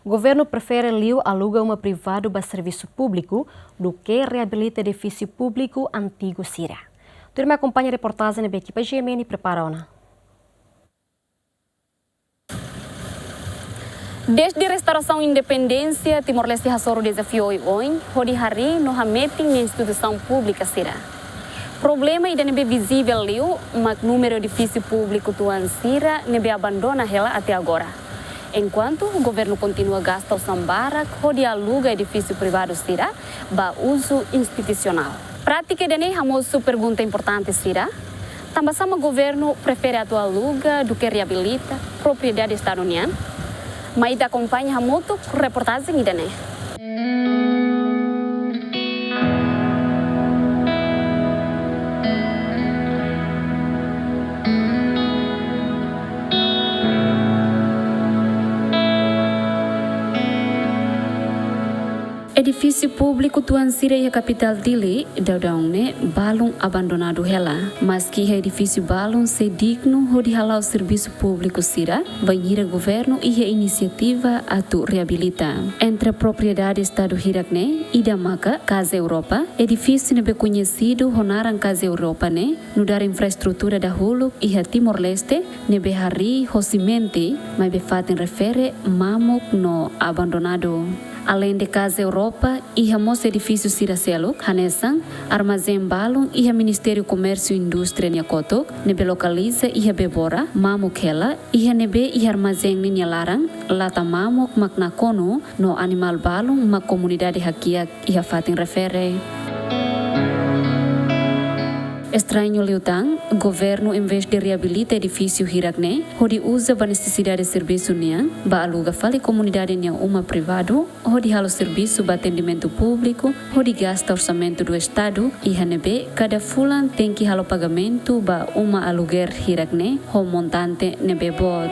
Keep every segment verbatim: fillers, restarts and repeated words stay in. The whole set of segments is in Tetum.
Governu prefere liu aluga uma privadu ba servisu públiku duké reabilita edifísiu públiku antigu sira. Tuirmai akompaña reportajen ne'ebé ekipa G M N prepara ona. Dezde restaurasaun independénsia, Timor-Leste hasoru dezafiu oioin hodi harii no hametin nia instituisaun públika sira. Problema ida ne'ebé vizivel liu mak númeru edifísiu públiku tuan sira ne'ebé abandona hela até agora. Enkuantu governu kontinua gasta osan barak hodi aluga edifísiu privadu sira ba uzu institusionál. Prátika ida-ne'e hamosu pergunta importante sira: tanbasá mak governu prefere atu aluga duké reabilita propriedade Estadu nian? Mai ita akompaña hamutuk reportajen ida-ne'e. Edifísiu públiku tuan sira iha kapitál Dili daudaun ne'e balun abandonadu hela. Maski iha edifísiu balun sei dignu hodi hala'o servisu públiku sira, bainhira governu iha inisiativa atu reabilita. Entre propriedade Estadu hirak-ne'e, ida maka Casa Europa, edifísiu ne'ebé koñesidu ho naran Casa Europa ne'e nu'udar infraestrutura dahuluk iha Timor-Leste ne'ebé harii ho simente, maibé fatin refere mamuk no abandonadu. Aleinde Casa Europa, iha mós edifísiu sira seluk, hanesan armazén balun iha Ministériu Komérsiu Indústria nia kotuk, ne'ebé lokaliza iha Bebora, mamuk hela, iha ne'ebé iha armazén ninia laran, lata mamuk mak nakonu, no animál balun mak komunidade hakiak iha fatin refere. Estrañu liután, governu envezde reabilita edifísiu hirak-ne'e hodi uza ba nesesidade servisu nian, ba aluga fali komunidade nian uma privadu hodi halo servisu ba atendimentu públiku, hodi gasta orsamentu do Estadu, iha ne'ebé kada fulan tenke halo pagamentu ba uma aluguer hirak-ne'e ho montante ne'ebé boot.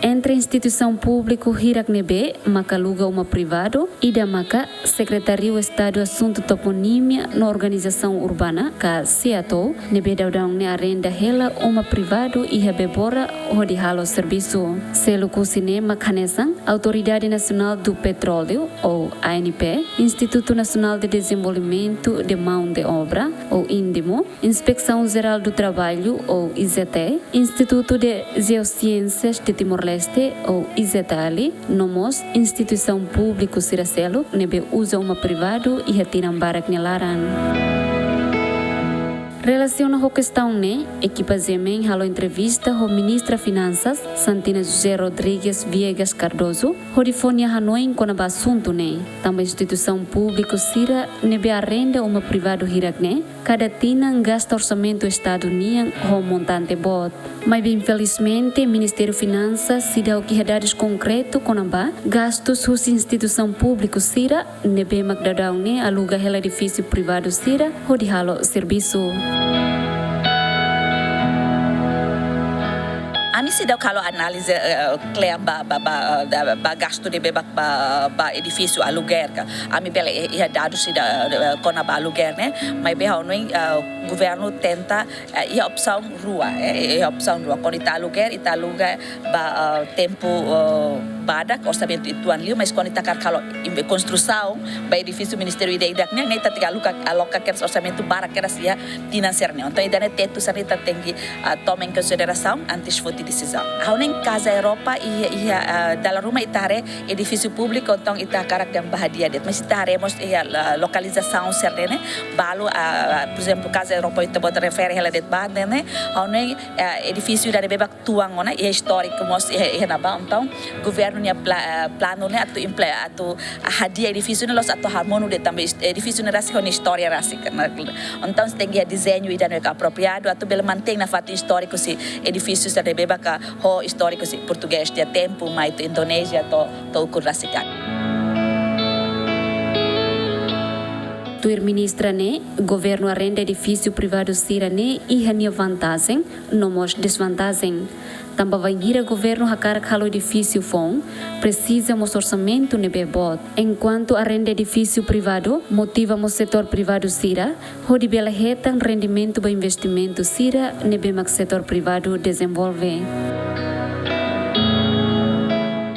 Entre instituisaun públiku hirak ne'ebé maka aluga uma privadu, ida maka Sekretáriu Estadu Asuntu Toponímia no Organizasaun Urbana, ka SEATOU, ne'ebé daudaun ne'e arrenda hela uma privadu iha Bebora hodi halo servisu. Seluk husi ne'e mak hanesan Autoridade Nacional do Petróleo, ou A N P, Instituto Nacional de Desenvolvimento de Mão de Obra, ou INDEMO, Inspeção Geral do Trabalho, ou I G T, Instituto de Geociências de Timor-Leste, ou I G T L, no mós instituisaun públiku sira seluk ne'ebé uza uma privadu iha tinan barak nia laran. Relasiona ho kestaun ne'e, ekipa G M N halo entrevista ho Ministra Finansas, Santina José Rodrigues Viegas Cardoso, hodi fó nia hanoin kona-ba asuntu ne'e, tanba instituisaun públiku sira ne'ebé arrenda uma privadu hirak-ne'e, kada tinan gasta orsamentu Estadu nian ho montante boot. Maibé infelizmente, Ministériu Finansas seidauk iha dadus konkretu kona-ba gastus husi instituisaun públiku sira ne'ebé mak daudaun ne'e aluga hela edifísiu privadu sira hodi halo servisu. Ami seidauk halo análize, eh, kle'an ba, ba, ba, eh, da, ba gastu ne'ebé ba, ba, ba edifísiu aluguer ka. Ami bele, eh, iha dadus ida, eh, kona-ba aluguer ne'e, maibé ha'u hanoin, eh, governu tenta, eh, iha opsaun rua, eh, iha opsaun rua. Kuandu ita aluguer, ita aluga ba, eh, tempu, eh, badak, orsamentu uitoan liu, mas kuandu ita hakarak halo inve-, konstrusaun ba edifísiu ministériu ida-idak ne'e, ne'e ita tenke aloka, aloka kedas orsamentu barak kedas iha tinan sira-ne'e. Entaun, ida-ne'e tetu sira-ne'e ita tenke, ah, toma em consideração antes foti desizaun. Ha'u hanoin Casa Europa iha, iha, ah, dala ruma ita haree edifísiu públiku, entaun ita hakarak dehan ba hadi'a de'it. Mas ita haree mós iha, ah, lokalizasaun sira-ne'e, balu, ah, por exemplo, Casa Europa ita-boot refere hela de'it ba ne'e, ha'u hanoin, ah, edifísiu ida ne'ebé bá tuan ona, iha istóriku mós iha, iha ne'ebá. Entaun, governu nia pla-, eh, planu ne'e atu imple-, atu hadi'a edifísiu ne'e la'ós atu hamonu de'it tanba is-, edifísiu ne'e rasik ho nia istória rasik. Entaun, sei tenke iha dezeñu ida ne'ebé apropriadu, atu bele mantein nafatin istóriku husi edifísiu sira ne'ebé bá ho istóriku husi portugés nia tempu, mai to'o Indonézia, to'o, to'o ukun rasik. Tuir ministra ne'e, governu arrenda edifísiu privadu sira-ne'e iha nia vantajen, no mós desvantajen. Tanba bainhira governu hakarak halo edifísiu foun, presiza mós orsamentu ne'ebé boot. Enkuantu arrenda edifísiu privadu, motiva mós setór privadu sira, hodi bele hetan rendimentu ba investimentu sira ne'ebé mak setór privadu dezenvolve.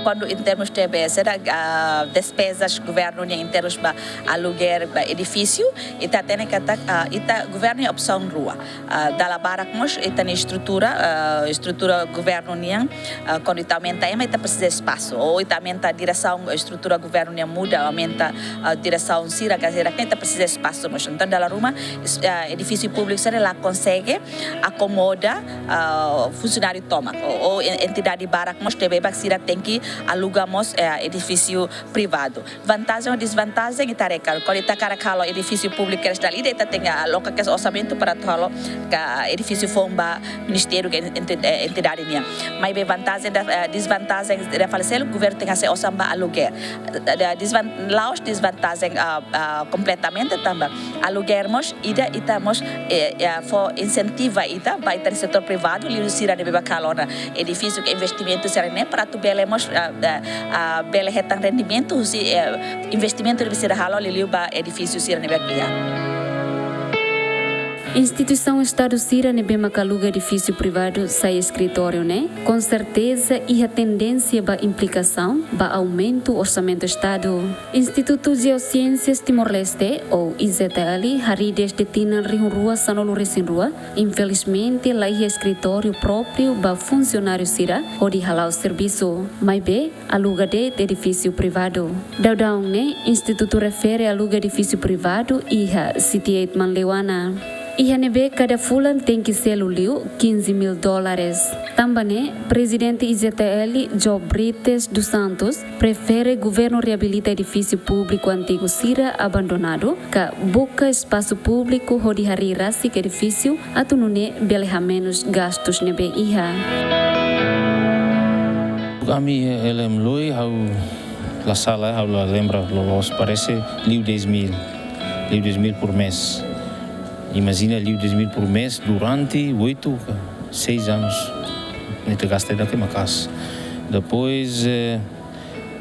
Kuandu em termos de be, sira, ah, despezas governu nian em termos ba aluguer ba edifísiu, ita hatene katak, ah, ita governu iha opsaun rua. Ah, dala barak mós ita-nia estrutura, ah, estrutura governu nian, ah, kuandu ita aumenta ema, ita presiza espasu. Ou ita aumenta diresaun, estrutura governu nian muda, aumenta, ah, diresaun sira, ka sira, ita presiza espasu mós. Entaun, dala ruma, es-, ah, edifísiu públiku sira la konsege akomoda, ah, funsionáriu tomak. Ou, ou en-, entidade barak mós ne'ebé sira tenke aluga mós, eh, edifísiu privadu. Vantajen ou dezvantajen ita haree katak, kuandu ita hakarak halo edifísiu públiku kedas dala ida, ita tenke aloka kedas orsamentu para atu halo ka edifísiu foun ba ministériu ka enti-, eh, entidade nian. Maibé vantajen, eh, dezvantajen ida fali seluk, governu tenke hasai osan ba aluguer. Eh, dezvan-, la'ós dezvantajen, ah, ah, kompletamente tanba aluguer mós, ida ita mós, eh, eh, fó insentiva ita ba ita-nia setór privadu, liuliu sira ne'ebé halo ona edifísiu ka investimentu sira-ne'e para atu bele mós, ah, ah, ah, bele hetan rendimentu husi, eh, investimentu ne'ebé sira halo liuliu ba edifísiu sira ne'ebé iha. Instituisaun Estadu sira ne'ebé maka aluga edifísiu privadu sai eskritóriu ne'e, konserteza iha tendénsia ba implikasaun ba aumentu orsamentu Estadu. Institutu Jeosiénsias Timor-Leste, ou I Z T L, harii dezde tinan rihun rua sanulu resin rua, infelizmente la iha eskritóriu própriu ba funsionáriu sira hodi hala'o servisu. Maibé, aluga de'it edifísiu privadu. Daudaun ne'e, institutu refere aluga edifísiu privadu iha City eight Manleuana. Iha ne'ebé kada fulan tenke selu liu quinze mil dólares. Tanba ne'e, Prezidente I Z T L, Job Brites dos Santos, prefere governu reabilita edifísiu públiku antigu sira abandonadu, ka buka espasu públiku hodi harii rasik edifísiu, atu nune'e bele hamenus gastus ne'ebé iha. Ami L M Lui, ha'u la sala, ha'u la lembra loloos, parese liu dez mil, liu dez mil por mês. Imajina liu dez mil por mês durante oito, seis anos. Ne'e ita gasta ida ke maka'as. Depois, eh,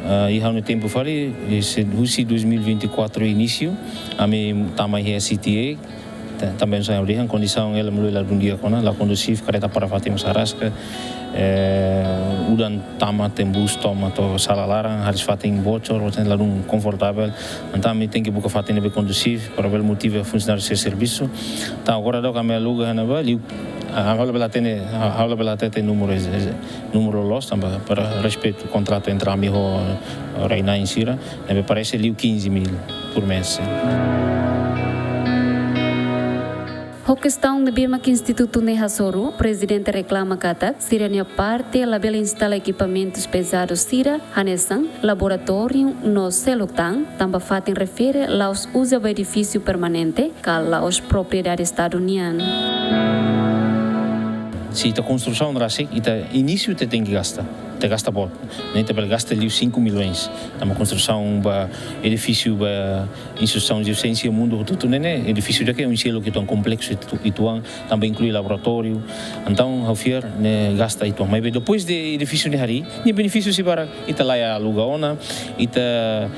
ah, iha ha'u-nia tempu fali, eh, se, husi dois mil e vinte e quatro inísiu, ami tama iha C T A, ta-, tanba oinsá ha'u dehan, kondisaun L M Lui ladún di'ak ona, la kondusív, kareta para fatin mós araska, eh, udan tama, tembus tomak to'o sala laran, hariis-fatin bocor, bocor ladún konfortavel. Entaun ami tenke buka fatin ne'ebé kondusív para bele motiva funsionáriu sira servisu. Entaun agora daudaun ami aluga iha ne'ebá, liu, ah, ha'u labele hatene, ha'u labele hatete númeru, eh, eh, númeru loloos tanba para respeitu kontratu entre ami ho, eh, rai-na'in sira, ne'ebé parese liu quinze mil por mês. Ho kestaun ne'ebé mak institutu ne'e hasoru, prezidente reklama katak sira-nia parte labele instala ekipamentus pezadus sira, hanesan laboratóriu no seluk tan, tanba fatin refere la'ós uza ba edifísiu permanente, ka la'ós propriedade Estadu nian. Se ita konstrusaun rasik, ita inísiu ita tenke gasta, ita gasta boot. Ne'e ita bele gasta liu cinco milhões. Tanba konstrusaun ba edifísiu ba instituisaun Jeosiénsia mundu hotu-hotu ne'e, ne'e edifísiu ida ke oinsá loke uitoan, kompleksu uitoan, tanba inklui laboratóriu. Entaun, ha'u fiar ne'e gasta uitoan. Maibé depois de edifísiu ne'e harii, nia benefísiu sei barak. Ita laiha aluga ona, ita,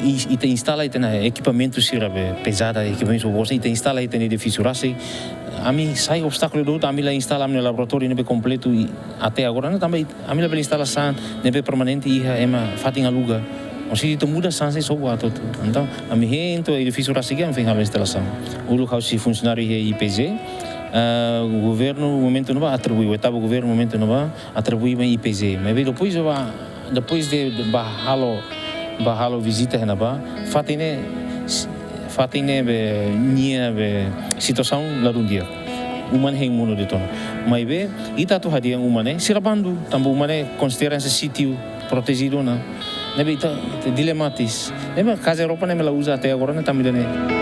i-, ita instala ita-nia ekipamentu sira be pezada, ekipamentu boot, ita instala ita-nia edifísiu rasik. Ami sai obstákulu duni, ami la instala ami-nia laboratóriu ne'ebé kompletu i até agora ne'e tanba ami labele instala sasán ne'ebé permanente iha ema fatin aluga. Ou seja, ita muda sasán sei sobu atu. Entaun, ami hein to'o edifísiu rasik ami foin halo instalasaun. Uluk ha'u husi funsionáriu iha I P Z, ah, governu momentu ne'ebá atribui, oitavu governu momentu ne'ebá atribui mai I P Z. Maibé depois ba, depois de, de ba halo, ba halo vizita iha ne'ebá, fatin ne'e, fatin ne'e be, nia be situasaun ladún di'ak. Uma ne'e hein monu de'it ona. Maibé, ita atu hadi'a uma ne'e, sira bandu, tanba uma ne'e konsidera hanesan sítiu protejidu ona. Ne'ebé ita, ita dilema tebes. Ne'ebé Casa Europa ne'e mak la uza até agora ne'e tanba ida-ne'e.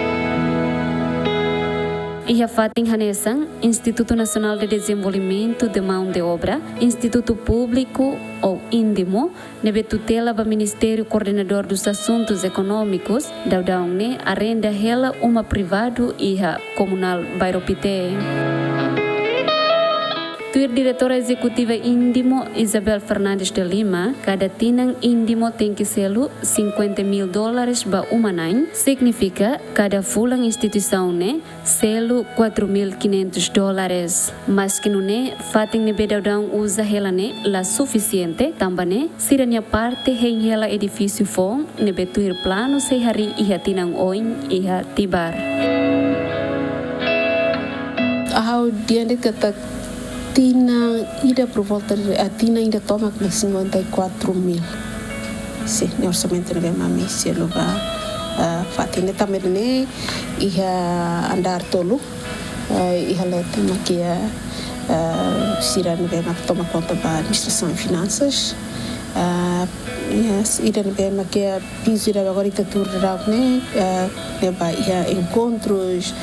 Iha fatin hanesan, Instituto Nacional de Desenvolvimento de Mão de Obra, Institutu Públiku ou INDEMO, ne'ebé tutela ba Ministériu Koordenadór dos Asuntus Ekonómikus, daudaun ne'e arrenda hela uma privadu iha Komunál Bairro Pité. Tuir Diretora Ezekutiva Indimo, Isabel Fernandes de Lima, kada tinan Indimo tenke selu cinquenta mil dólares ba uma-na'in, signifika kada fulan instituisaun ne'e selu quatro mil quinhentos dólares. Maski nune'e, fatin ne'ebé daudaun uza hela ne'e la sufisiente, tanba ne'e sira-nia parte hein hela edifísiu foun ne'ebé tuir planu sei harii iha tinan oin iha Tibar. Ha'u dehan de'it katak tinan ida por volta de, ah, tinan ida tomak mak cinquenta e quatro mil. Sin, ne'e orsamentu ne'ebé mak ami selu ba, ah, fatin ne'e. Tanba ne'e iha andár tolu, ah, iha leten mak iha, ah, sira ne'ebé mak toma konta ba administrasaun i finansas. Ah, yes, ida ne'ebé mak iha pizu ida agora ita tuur daudaun ne'e, eh, ne'e ba iha enkontrus,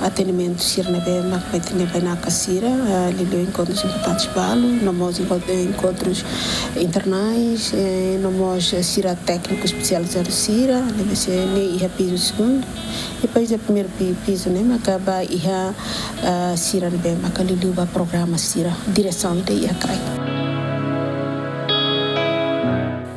atendimentu sira ne'ebé mak mai iha bainaka sira, eh, liuliu enkontrus importantes balu, no mós enkont-, enkontrus internais, eh, no mós, eh, sira tékniku espesializadu sira, ne'ebé sei ne'e iha pizu segundu. Depois iha primeiru pi-, pizu ne'e maka ba iha, eh, sira ne'ebé maka liuliu ba programa sira, diresaun ida iha kraik.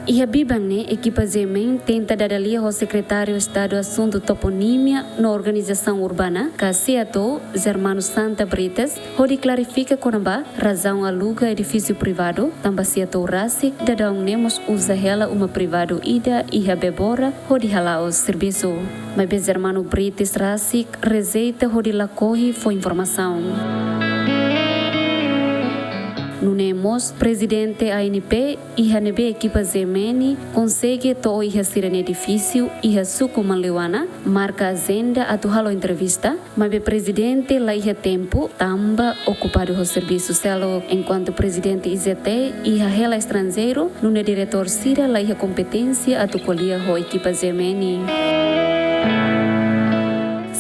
Iha biban ne'e, ekipa G M N tenta dada lia ho Sekretáriu Estadu Asuntu Toponímia no Organizasaun Urbana, ka SEATOU, Germano Santa Brites, hodi klarifika kona-ba razaun aluga edifísiu privadu, tanba SEATOU rasik daudaun ne'e mós uza hela uma privadu ida iha Bebora hodi hala'o servisu. Maibé Germano Brites rasik rejeita hodi lakohi fó informasaun. Nune'e mós, Prezidente A N P, iha ne'ebé ekipa G M N konsege to'o iha sira-nia edifísiu iha suku Manleuana, marka ajenda atu halo entrevista, maibé Prezidente la iha tempu, tanba okupadu ho servisu seluk. Enkuantu Prezidente I Z T iha hela estranjeiru, nune'e diretór sira la iha kompeténsia atu ko'alia ho ekipa G M N.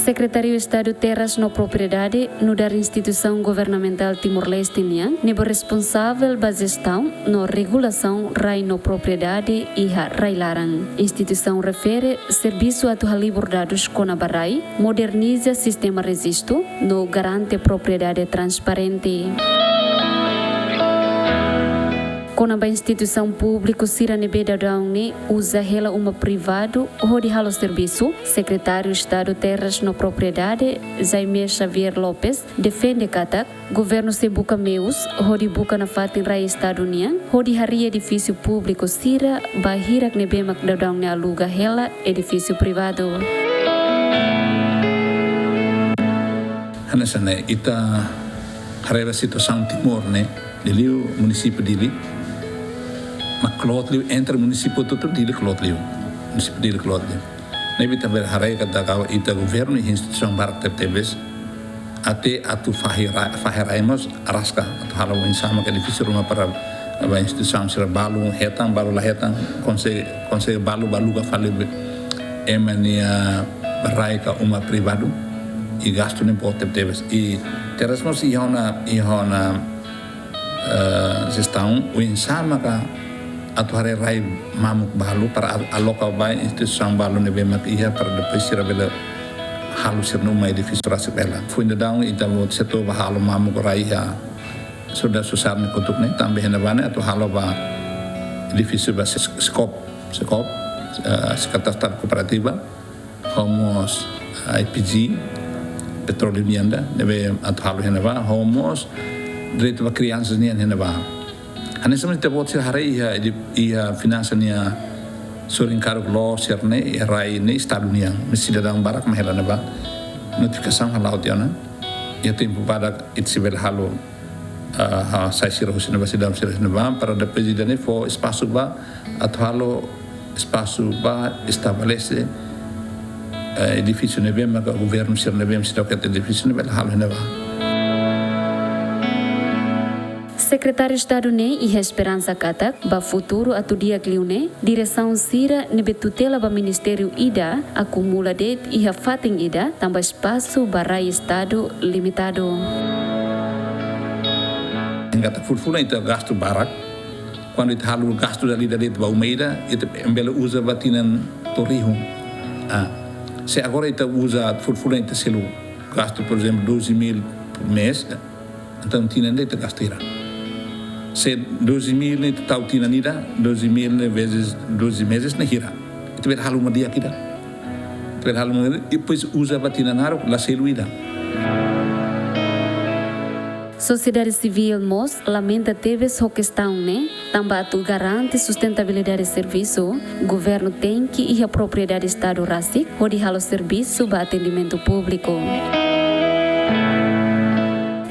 Sekretáriu Estadu Terras no Propriedade nu'udar instituisaun governamentál Timor-Leste nian ne'ebé responsavel ba jestaun no regulasaun rai no propriedade iha rai-laran. Instituisaun refere servisu atu halibur dadus kona-ba rai, moderniza sistema rejistu, no garante propriedade transparente. Kona-ba instituisaun públiku sira ne'ebé daudaun ne'e uza hela uma privadu hodi halo servisu, Sekretáriu Estadu Terras no Propriedade, Jaime Xavier Lopes, defende katak governu sei buka meius hodi buka nafatin rai Estadu nian, hodi harii edifísiu públiku sira ba hirak ne'ebé mak daudaun ne'e aluga hela edifísiu privadu. Hanesan ne'e, ita haree ba situasaun Timor ne'e, liuliu munisípiu Dili, mak kloot liu entre munisípiu hotu-hotu, Dili kloot liu. Munisípiu Dili kloot liu. Ne'ebé ita bele haree katak ita governu iha instituisaun barak tebetebes, até atu fahe ra-, fahe rai mós araska, atu halo oinsá maka edifísiu ruma para ba instituisaun sira balu hetan, balu la hetan, konsege, konsege balu ba aluga fali be ema nia rai ka uma privadu, i gastu ne'e boot tebetebes. I Terras mós iha ona, iha ona, eh, jestaun, oinsá maka atu haree rai mamuk balu para a-, aloka ba instituisaun balu ne'ebé mak iha para depois sira bele halo sira-nia uma edifísiu rasik hela. Foin daudaun ita-boot setór ba halo mamuk rai iha Sudar Susar nia kotuk ne'e, tanba iha ne'ebá ne'e atu halo ba edifísiu ba Ses-, Sekop, Sekop, eh, Sekretaria Estadu Kooperativa, ho mós, eh, I P G, petróleu nian ida, ne'ebé atu halo iha ne'ebá, ho mós direitu ba kriansa nian iha ne'ebá. Hanesan mós ita-boot sira haree iha, iha, iha finansa nia sorin karuk lo sira ne'e, iha rai ne'e Estadu nian, maibé sidadaun barak mak hela ne'ebá. Notifikasaun hala'o tiha ona. Iha tempu badak ita sei bele halo, ah, ah, sai sira husi ne'ebá, sidadaun sira husi ne'ebá, para depois ida-ne'e fó espasu ba atu halo espasu ba estabelese, eh, edifísiu ne'ebé maka governu sira ne'ebé seidauk hetan edifísiu ne'ebé halo iha ne'ebá. Sekretáriu Estadu ne'e iha esperansa katak ba futuru atu di'ak liu ne'e, diresaun sira ne'ebé tutela ba ministériu ida akumula de'it iha fatin ida, tanba espasu ba rai Estadu limitadu. Enggata fulan-fulan ita gastu barak, kuandu ita halo gastu dala ida de'it ba uma ida, ita bele uza ba tinan to'o rihun. Ah, se agora ita uza fulan-fulan ita selu gastu, por ezemplu, doze mil por mês, Entaun tinan ida ita gasta hira. Se doze mil ne'e ita tau tinan ida, doze mil ne'e vezes doze meses ne'e hira. Ita bele halo uma di'ak ida. Ita bele halo uma di'ak, depois uza ba tinan naruk, la selu ida. Sosiedade sivíl mós lamenta tebes ho kestaun ne'e, tanba atu garante sustentabilidade servisu, governu tenke iha propriedade Estadu rasik hodi halo servisu ba atendimentu públiku.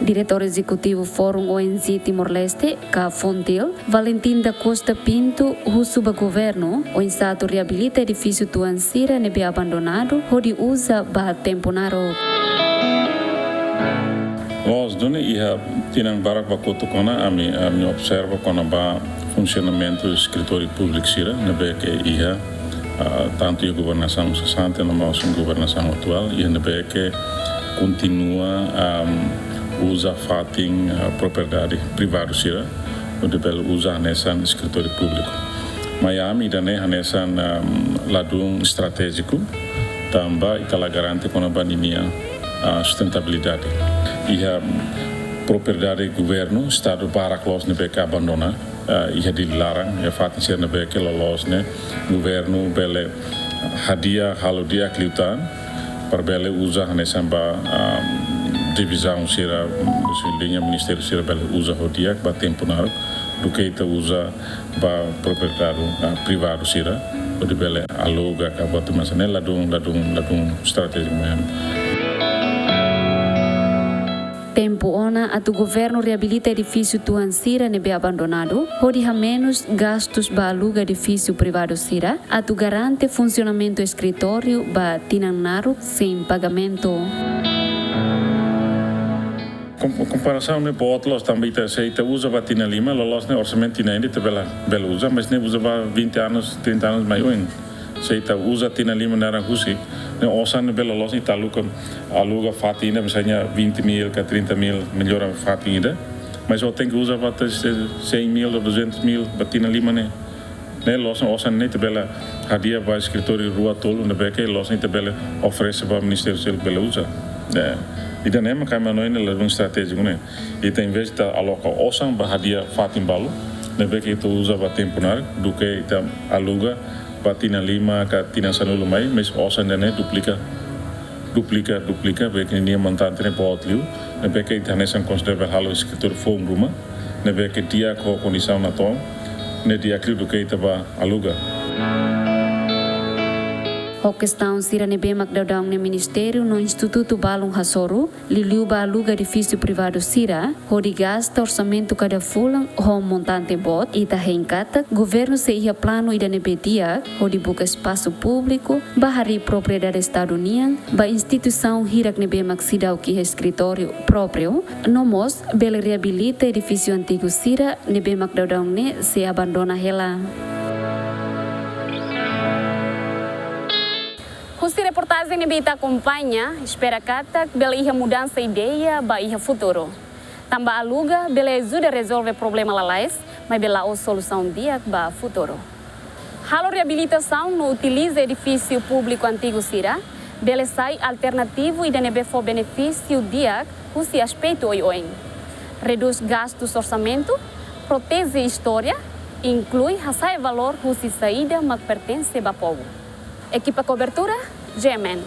Diretór Ezekutivu Fórum O N G Timor-Leste, ka FONTIL, Valentim da Costa Pinto, husu ba governu oinsá atu reabilita edifísiu tuan sira ne'ebé abandonadu hodi uza ba tempu naruk. Loos duni, iha tinan barak ba kotuk ona, ami, ami observa kona-ba funsionamentu eskritóriu públiku sira, ne'ebé ke iha, ah, tantu iha governasaun sesante no mós governasaun atuál, iha ne'ebé ke kontinua, am, uza fatin, ah, propriedade privadu sira, hodi bele uza hanesan eskritóriu públiku. Maibé ami ida-ne'e hanesan, am, ladún estratéjiku, tanba ita la garante kona-ba ninia, ah, sustentabilidade. Iha propriedade governu, Estadu barak loos ne'ebé ke abandona, ah, iha Dili laran, iha fatin sira ne'ebé ke loloos ne'e, governu bele hadi'a halo di'ak liután, para bele uza hanesan ba, ah, divizaun sira, liña ministériu sira bele uza ho di'ak ba tempu naruk, duké ita uza ba propriedade, ah, privadu sira, hodi bele aluga ka buat masa ne'e ladún, ladún, ladún estratéjiku mós. Tempu ona atu governu reabilita edifísiu tuan sira ne'ebé abandonadu, hodi hamenus gastus ba aluga edifísiu privadu sira, atu garante funsionamentu eskritóriu ba tinan naruk sein pagamentu. Kom-, komparasaun ne'e boot loos, tanba ita, se ita uza ba tinan lima, loloos ne'e orsamentu tinan ida ita bele, bele uza, mas ne'e uza ba vinte anos, trinta anos mai oin. Se ita uza tinan lima naran husik, ne'e osan ne'e bele loloos ita aluga, aluga fatin ida, misalnya vinte mil ka trinta mil, mellora fatin ida. Mas ó tenke uza ba até cem mil ou duzentos mil ba tinan lima ne'e. Ne'e loos ne'e osan ne'e ita bele hadi'a ba eskritóriu rua tolu ne'ebé ke loos ne'e ita bele oferese ba ministériu sira bele uza. Eh, ida-ne'e mak ami hanoin ne'e ladún estratéjiku ne'e. Ita envezde aloka osan ba hadi'a fatin balu, ne'ebé ke ita uza ba tempu naruk, duké ita aluga ba tinan lima ka tinan sanulu mai, mas osan ida-ne'e duplika, duplika, duplika, ne'ebé ke ninia montante ne'e boot liu, ne'ebé ke ita hanesan konsidera bele halo eskritóriu foun ruma, ne'ebé ke di'ak ho kondisaun natoon, ne'e di'ak liu duké ita ba aluga. Ho kestaun sira ne'ebé mak daudaun ne'e ministériu no institutu balun hasoru, liuliu ba aluga edifísiu privadu sira, hodi gasta orsamentu kada fulan ho montante boot, ita hein katak governu sei iha planu ida ne'ebé di'ak, hodi buka espasu públiku ba harii propriedade Estadu nian, ba instituisaun hirak ne'ebé mak seidauk iha eskritóriu própriu, no mós bele reabilita edifísiu antigu sira ne'ebé mak daudaun ne'e sei abandona hela. Husi reportajen ne'ebé ita akompaña, espera katak bele iha mudansa ideia ba iha futuru. Tanba aluga bele ajuda rezolve problema lalais, maibé la'ós solusaun di'ak ba futuru. Halo reabilitasaun no utiliza edifísiu públiku antigu sira, bele sai alternativu ida ne'ebé fó benefísiu di'ak husi aspetu oioin. Redús gastus orsamentu, proteje istória, inklui hasa'e valór husi saida mak pertense ba povu. Ekipa kobertura, G M N.